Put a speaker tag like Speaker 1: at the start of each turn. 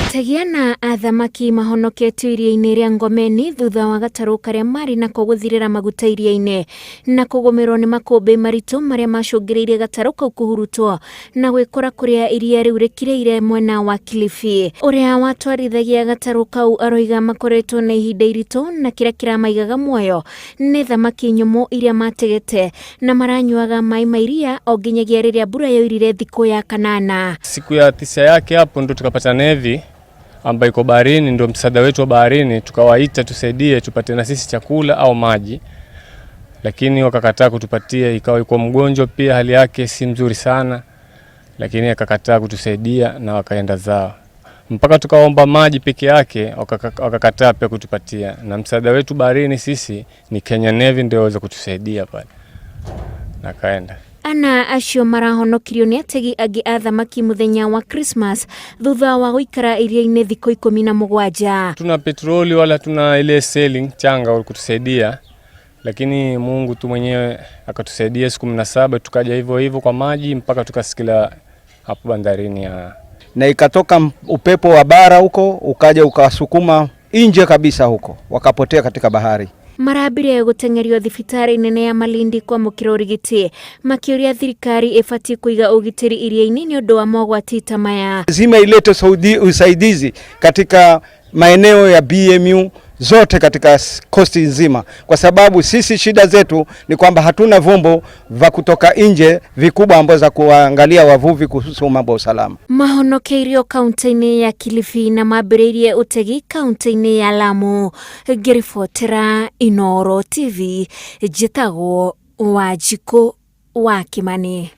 Speaker 1: Ategi ana a thamaki mahonoketio iria-inĩ rĩa Ngomeni thutha wa gatarũ karĩa marĩ nako gũthirĩra maguta iria-inĩ na kũgũmĩrwo nĩ makũmbĩ maritũ marĩa macũngĩrĩirie gatarũ kau kũhurutwo na gwĩkora kũrĩa iria rĩu rĩkirĩire mwena wa Kilifi. Ũrĩa watwarithagia gatarũ kau aroiga makoretwo na ihinda iritũ na kĩrĩa kĩramaigaga muoyo nĩ thamaki nyũmũ iria mategete na maranyuaga maĩ ma iria o nginyagia rĩrĩa mbura yoirire thikũ ya kanana.
Speaker 2: Siku ya tisa yake hapo ndo tukapata nevi ambayo iko baharini, ndio msaada wetu wa baharini. Tukawaita tusaidie tupate na sisi chakula au maji, lakini wakakataa kutupatia. Ikawa yuko mgonjwa pia, hali yake si mzuri sana, lakini akakataa kutusaidia na wakaenda zao mpaka tukaomba maji peke yake wakakataa pia kutupatia. Na msaada wetu baharini sisi ni Kenya Navy ndio waweza kutusaidia pale, na kaenda.
Speaker 1: Ana acio marahonokirio nĩ ategi angĩ a thamaki mũthenya wa Christmas thutha wa gũikara iria-inĩ thikũ 17.
Speaker 2: Tuna petroli wala tuna ile sailing changa kutusaidia, lakini Mungu tu mwenyewe akatusaidia. Siku 17 tukaja hivyo hivyo kwa maji mpaka tukasikila hapo bandarini ya
Speaker 3: na ikatoka upepo wa bara huko ukaja ukawasukuma nje kabisa huko, wakapotea katika bahari.
Speaker 1: Marambirie gũteng'erio thibitarĩ nene ya Malindi kwamũkĩra ũrigiti makĩũria thirikari ĩbatiĩ kũiga ũgitĩri iria-inĩ nĩ ũndũ wa mogwati ta maya.
Speaker 3: Lazima ilete usaidizi katika maeneo ya BMU zote katika kosti nzima, kwa sababu sisi shida zetu ni kwamba hatuna vyombo vya kutoka nje vikubwa ambazo za kuangalia wavuvi kuhusu mambo ya usalama.
Speaker 1: Mahonokeirio kaunti-inĩ ya Kilifi na mambĩrĩirie ũtegi kaunti-inĩ ya Lamu. Ngĩribotera Inooro TV, njĩtagwo Wanjikũ wa Kimani.